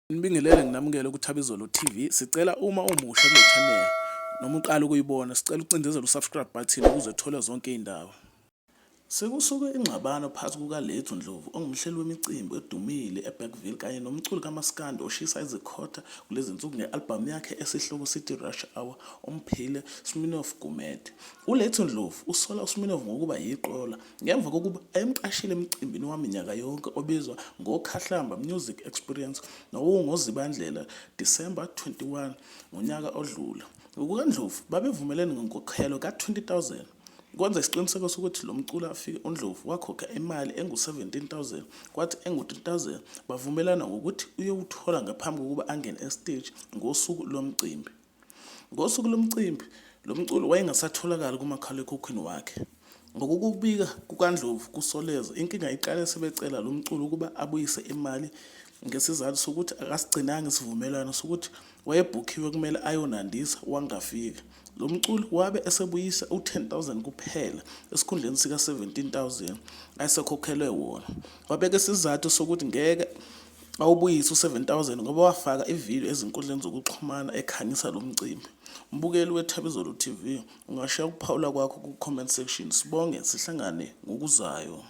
Nibingelele nginamukele kuThabizolo TV. Sicela uma umusha kule channel noma uqala ukuyibona, sicela ucindezele usubscribe button ukuze uthole zonke iy'ndaba. Sekusuke ingxabano phakathi kukaLethu Ndlovu ongumhleli wemicimbi edumile eBergville kanye nomculi kamaskandi oshisa izikhotha kulezi nsuku nge-albhamu yakhe esihloko sithi Rush Hour uMphile Sminoff Gumede. ULethu Ndlovu usola uSminoff ngokuba yiqola ngemva kokuba ayemqashile emcimbini waminyaka yonke obizwa ngoKhahlamba Music Experience nowungozibandlela, December 21, ngonyaka odlule. NgokukaNdlovu babevumelene ngenkokhelo ka-20 000. Ukwenza isiqiniseko sokuthi lo mculi afike uNdlovu wakhokha imali engu-17 000 kwathi engu-3 000 bavumelana ngokuthi uyowuthola ngaphambi kokuba angene esiteji ngosuku lomcimbi. Ngosuku lomcimbi lo mculi wayengasatholakali kumakhalekhukhwini wakhe. Ngokokubika kukaNdlovu kuSolezwe, inkinga iqale sebecela lo mculi ukuba abuyise imali ngesizathu sokuthi akasigcinanga isivumelwano sokuthi wayebhukhiwe kumele ayonandisa wangafika. Lo mculi wabe esebuyisa u-10 000 kuphela esikhundleni sika-17 000 ayesekhokhelwe wona. Wabeka isizathu sokuthi ngeke awubuyise u-7 000 ngoba wafaka ividiyo ezinkundleni zokuxhumana ekhangisa lo mcimbi. Mbukeli weThabizolo TV, ungashiya ukuphawula kwakho ku-comment section. Sibonge sihlangane ngokuzayo.